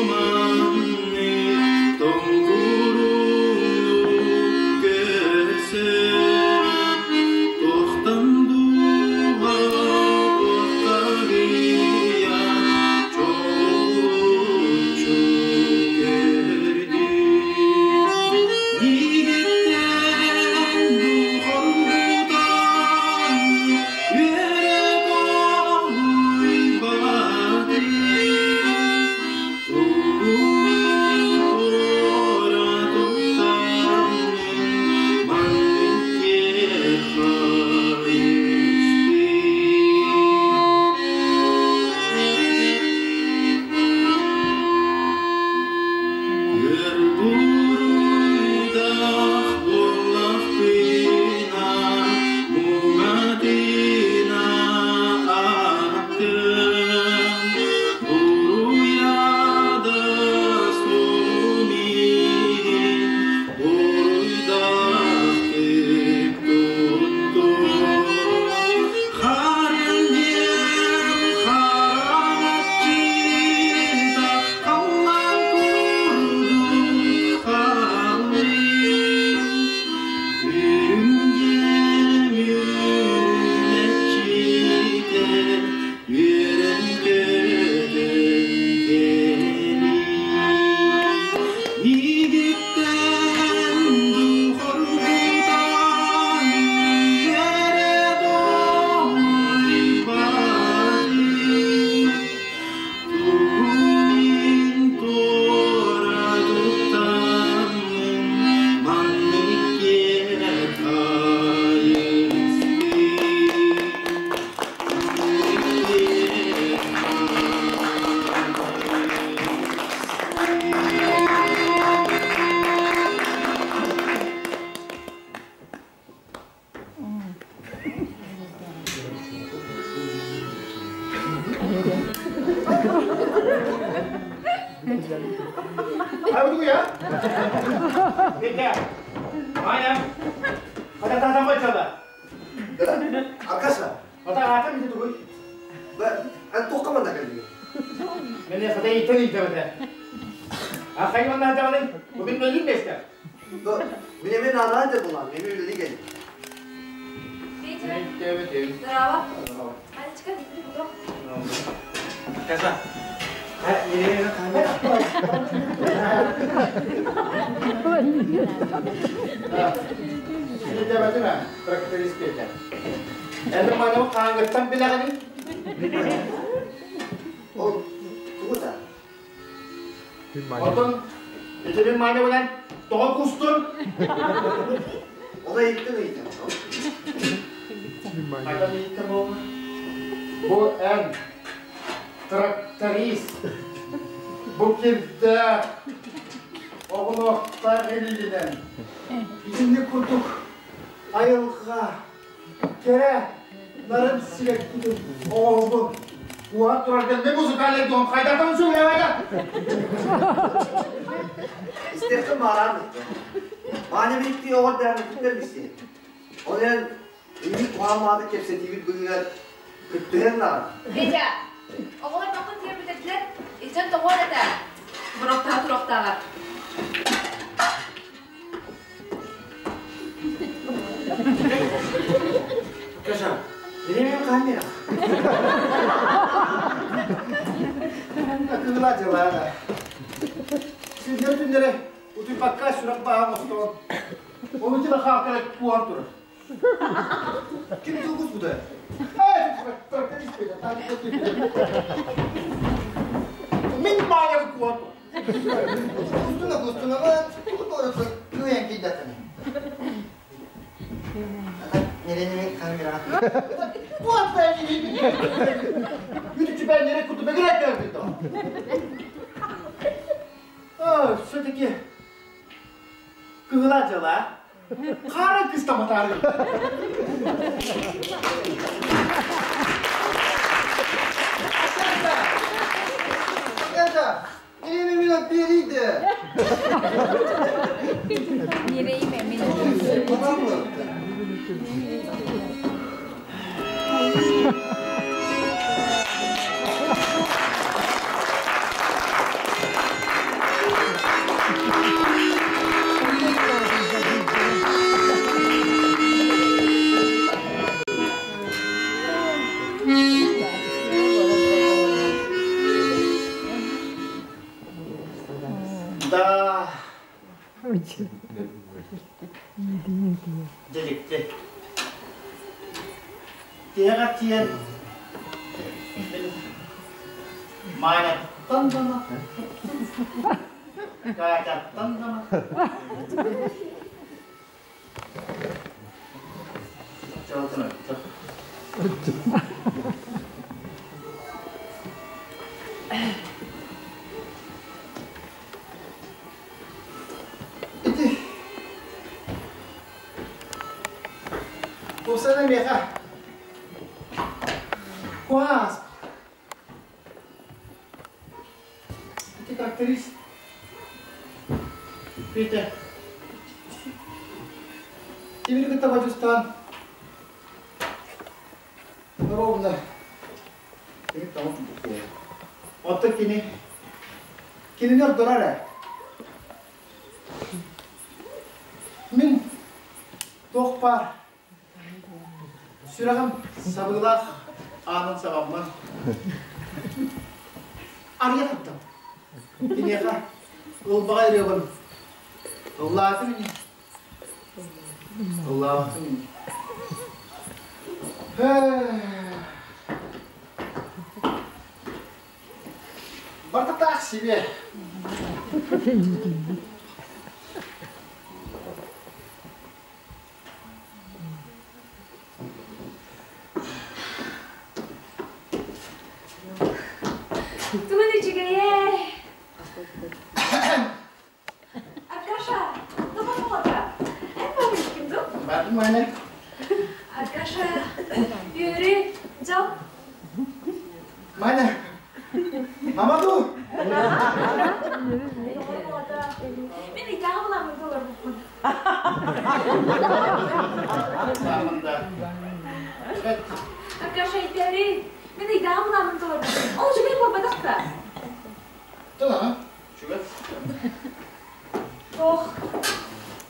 Ай, бу я? Петя, Маня, хата татам бачала. Аркаша. Ата аата мити тугуй? Эн туохха манна кэллиҥ? Мен хата ийтен ийтебете. А хайванна жаганы, бу мин өлүм бестер. Мин эми наадаа да булан, мен үлели кэлим. Петя, здорово. Анечка, буду. Аркаша. Ийтебетиме, тракторист Петя. Эми маньым хаангыттан билэҕини? Ол тугута? Отон итибин маня билэн тоҕо кустун? Ол ыйыттын ыйытан. Хайдан ыйыттан буолла? Бу эн тракторист. Бу кирдээх оҕунуохтаах илиилинэн итинник курдук айылҕа кэрэ нарын сибэккитин оҕоһугун Уһат тураргын не музыкальный дом хайдатан сөйлэбэдэ. Истиэххин баарaan Маня бириктии оҕор дэһэн билсиэ. Ол эрэн инник куһаамааты кэпсэтиибит быһыгар кыттыһан наҕан. Петя, оҕолор махтан тиэр бүтэрдилэр. Илдьэн тоҕуор этэ. Буроктаҕа туруохтааҕар. Каша, Время камера. Кыыла дьылаана. Синдер түннэри утуйбакка сүрэх баһа оҥостон, Onu тиме хаакара куан турар. Ким тугус буда? Тракторист Петя, Мин маайа куан турар. Кустуна кустуна ма, тугу кыйан кийдатаны. Неренеме камера. Куан бәйни. Бүтүчү бәйнере куту бегерек көрдү. А, все-таки кыыла дьыла. Хара кыстаматары. Каша, неренеме минут бериде. Нерейме, мен. Да. Дьэ Тиэҕэ тиэн Маайаттан дама, Каататтан дама. Чалытын өттө. Ити Осана меха. Куас. Ити тракторист. Петя. Тимир кытта бадьустаан. Ровно. Тимир тамак Отто кини. Кинини ордорор ээ. Мин туох баар сүрэҕим сабыылаах аанын сабаммын арыйа таттым. Киниэхэ ылбаҕай ырыабын ыллаатым ини. Ыллаабатым ини. Бартатаах себе. Тугун үчүгэйэй. Аркаша, тоҕо оҕото? Эн бабушкин ду? Бардым Маня. Аркаша, үөрүү, дьол. Маня. Мамаду. Мин ыйдааҕы буламмын толорбуппун. Аркаша итэри, мин ыйдааҕы буламмын толорбуппун. Ол үчүгэй буолбатах да. Тыл Үчүгэй. Ох,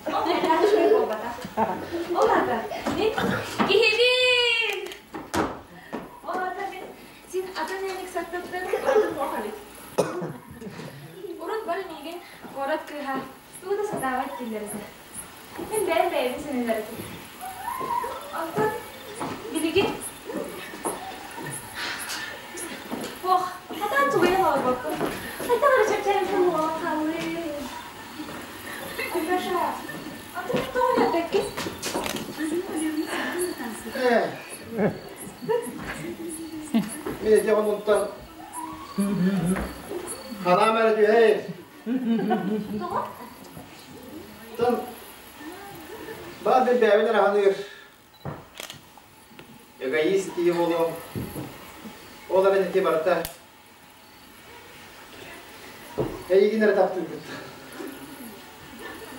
ол хайдах үчүгэй буолбатах. Ол аата, мин киһибин! Ол аата мин син атын эник саттыттан атын суох эбит. Урут бары миигин куорат кыыһа тугу да сатаабат дииллэр этэ. Мин бэйэм бэйэбин сэнэнэр этим. Онтон билигин Ох, хатаан тулуйан олорбоппун. Хайдах эрэ чэпчээн буолан хааллым. Алеша, а ты тоҕо үөрбэккин? Мин ити онуттан хараам эрэ түһэй. Тоҕо? Тон баар бэйбээбин эрэ ханыыр. Эгоист киһи буолуом. Ол эрэн ити барыта эйигин эрэ таптыырбыт.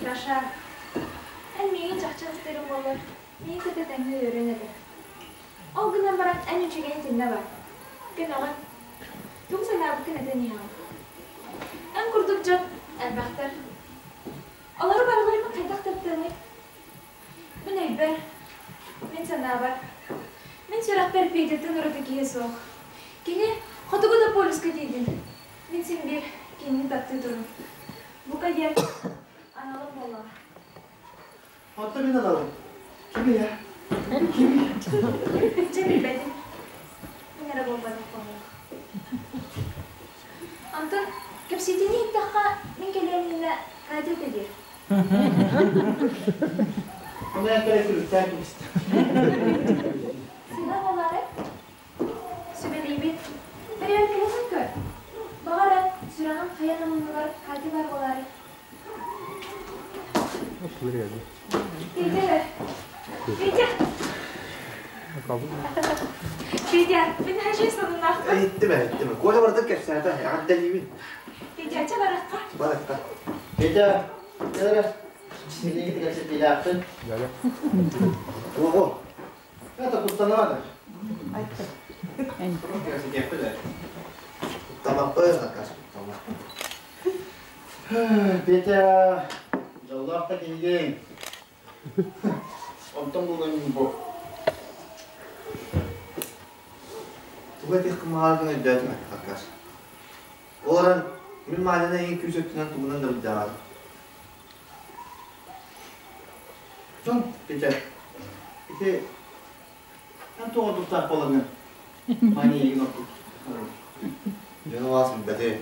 Даша, эн миигин чахчы астыырыҥ буоллар, миигин кытта тэҥҥэ үөрүөн этэ. Ол гынан баран эн үчүгэйин итиннэ бар. Көмөҕүн. Тугу санаабыккын этэн иһэҕин. Эн курдук дьон элбэхтэр. Олору барыларын хайдах таптыаный? Мин өйбөр, мин санаабар, мин сүрэхпэр Петяттан ураты киһи суох. Кини хотугу да полюска тиийдин, мин син биир кинини таптыы турум. Бука диэн аналым буоллаҕа. Оттон мин аналым. Кимий а? Кимий? Дьэ билбэтим. Мин эрэ буолбатах буоллаҕа. Онтон кэпсиитини иһиттэххэ, мин кэлиэм иннинэ Катя этэ диир. Ону эн күлүктээн кэбистэ. Сыына буолаары сүбэлиибин. Бэрээккэлэһэн көр. Баҕар эн сүрэҕин хайа да муннугар Катя баар буолаары. Петя, Петя! Петя, мин хажи сонуннаахпын. Иһиттим, иһиттим. Коля барытын кэпсээтэ, эҕэрдэлиибин. Петя, чэ барахха. Барахха. Петя, кэл Синиги кэпсэтиилээхпин. Туоҕу? Это куттанама да. Кэпсэтиэхпит ээ. Куттамаппын, аккаас куттамаппын. Петя, дьоллоох да киһигин. Онтон булан бу. Тугу этиэххин баҕаргын өйдөөтүм аккаас. Ол эрэн мин Маняны эйигин күүс өттүнэн тугунан да былдьаабатым. Дьон, Петя, ити эн тоҕо ордуктаах буолаҥҥын Маня эйигин ордук Дьон улаас билбэти.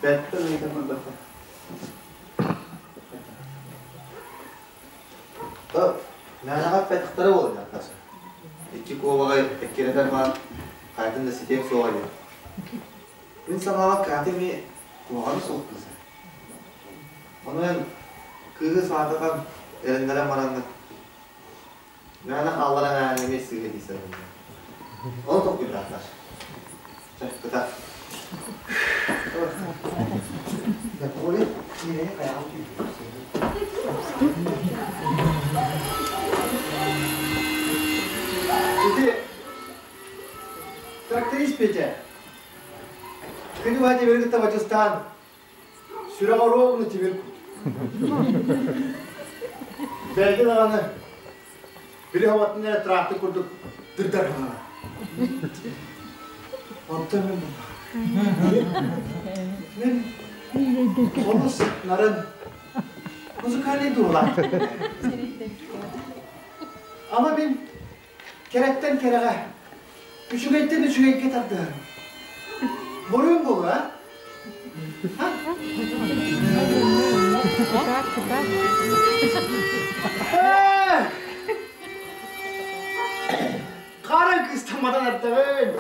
Бэттэн ыйытан көрбөттөр. Мээнэҕэ эппэтэхтэрэ буолуо дьахтар. Икки куобаҕы эккирэтэр баар хайатын да ситиэм суоҕа диэн. Мин санаабар Катя эмиэ куһаҕаны суох кыыс. Ону эн кыыһы саататан эрэннэрэн бараҥҥын мээнэ хаалларан ааһан эмиэ сыыһа дии саныыбын. Ону толкуйдаатылар. Чэ, кытаат. Коля, киирэни хайаҕын Ити тракторист Петя. Күнү быһа тимири кытта бачыстаан, сүрэҕэ ровно тимир кут. Бэйэтэ даҕаны били хабатын эрэ трактор курдук дырдар гынара. Онтон мин Мин олус нарын музыкальный дууһалаах. Ама мин кэрэттэн кэрэҕэ, үчүгэйтэн үчүгэйгэ тардыһарым. Буруйум буолуо, а? Хара кыыстамматан эрдэҕин.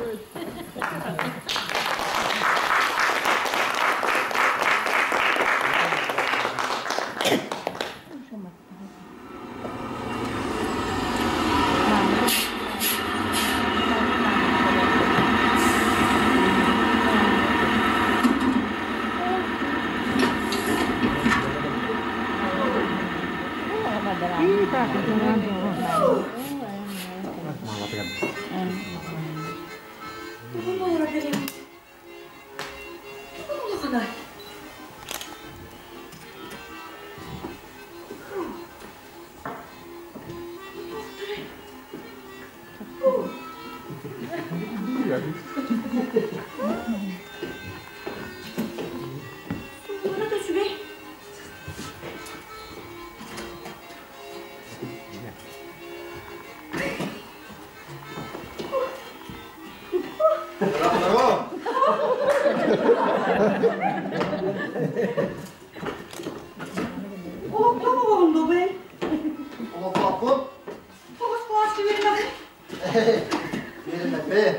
Тугун олоро кэлэбит? Тугун улаханай? Тугуна да үчүгэй. Браво! Олохтоох оҕоҕун дуо бэй? Олохтоохпун. Тоҕус кылааска үөрэнэҕин? Үөрэммэппин.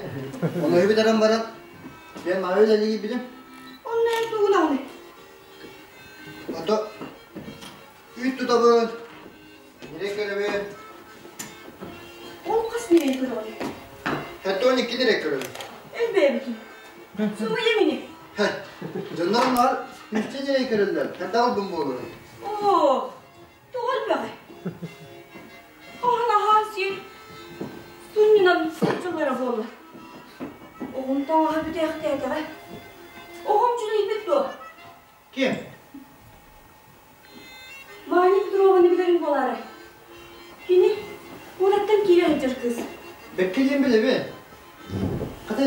Ону бүтэрэн баран, мен маны үлэлиибиним. Онно эн тугунаҕыный? Ото үүт тутабын, ньирэй көрөбүн. Ол хас ньирэй көрөҕүн? Хэттон икки ньирэй көрөбүн. Элбээбитин. Сымыйа мини. Дьоннор онноор үстэ ньирэй көрөллөр. Хайдах ылбын буолуой? Оо, тоҕо элбэҕий? Хаһан аһаан сиир сунньунан сылдьаллара буолла. Оҕом таҥаһа бүтээхтээтэҕэ. Оҕом дьүлэйбит дуо? Ким? Маня Петрованы билэрин буолаарай? Кини куораттан киирэ сылдьар кыыс. Бэккэ диэн билэбин. Хата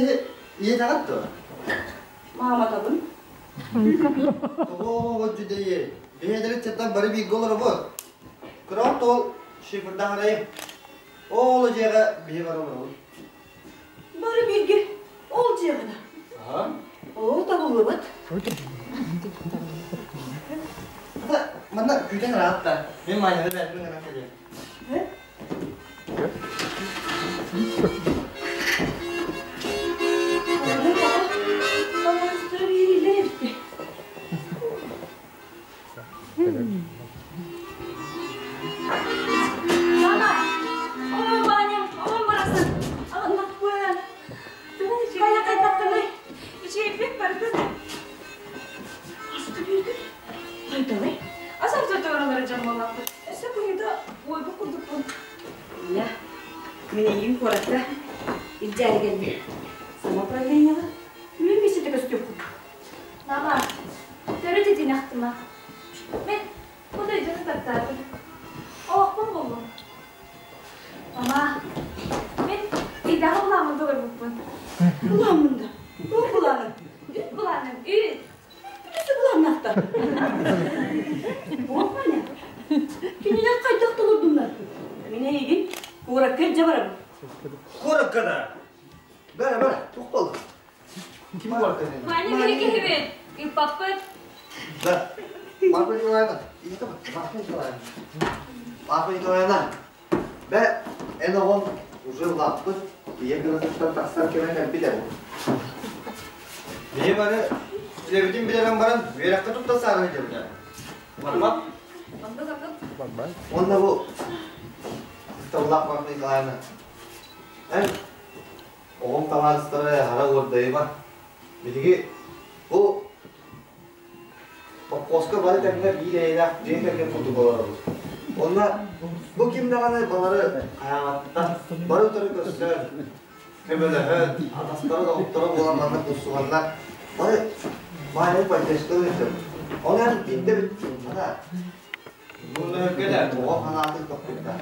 ийэтэҕит дуо? Мааматабын. Тоҕо дьүдэйи? Биһиэдэрит чаттан бары бииргэ олоробут. Кыраҕын тоҕол шифрдаһарайым. Ол дьиэҕэ биһи бары олоробут. Бары бииргэ ол дьиэҕэ да. Оо, табыллыбат. Хата, манна күүтэн ыраатта. Мин Маняны бэйэтин гынан кэлиэм. Балаастара биэриилэр эбитте. Мама! Оҕом Ваня, оҕом барахсан. Аҕыннахпын. Хайа хайдаххыный? Үчүгэйбит барытын. Хаста биэрдин? Хайдалай? Ас ортотугар дьон буоллахпыт. Өссө куйута уойбут курдукпун. Ия, мин эйигин куоракка илдьээри кэллим. Самоуправлениеҕа үлэ миэстэтэ көстүөххүн. Мама, төрүт итини ахтыма. Мин бу дойдуну таптаатым. Олохпун буллум. Мама, мин ыйдааҕы былааммын толорбуппун. Былааммын да? Туох былааның? Үт былааным, үт. Бүтүсү былааннаахтар. Буох Маня, кинилэр хайдах толордуннар? Мин эйигин куоракка илдьэ барабын. Куоракка да? Бара, бара, туох буолла? Ким куоракка дедин? Маня биһиги киһибит, ыыппаппыт. Да. Марфа Николаевна, ийэтэ Марфа Николаевна. Марфа Николаевна, бэ, эн оҕоҥ уже улааппыт, ийэ кынатыттан тахсар кэмэ кэлбит эбит. Биһи бары үлэбитин билэрэн баран үөрэххэ тутта сааран этибит. Барбат. Оннук, оннук. Уонна бу Ыталлаах Марфа Николаевна, эн оҕом табаарыстара хара уордайыма. Биһиги бу Хоппуоска бары тэҥҥэ биир эйэлээх дьиэ кэргэн курдук олоробут. Онно бу ким даҕаны балары хайаҕаттан бары утары көрсөн, көмөлөһөн, атастара доҕотторо буолан манна курсуганнар бары маайы поддержка ыытым. Ол эн биирдэ бүттүн Бу да оҕо санаатын тохтутта.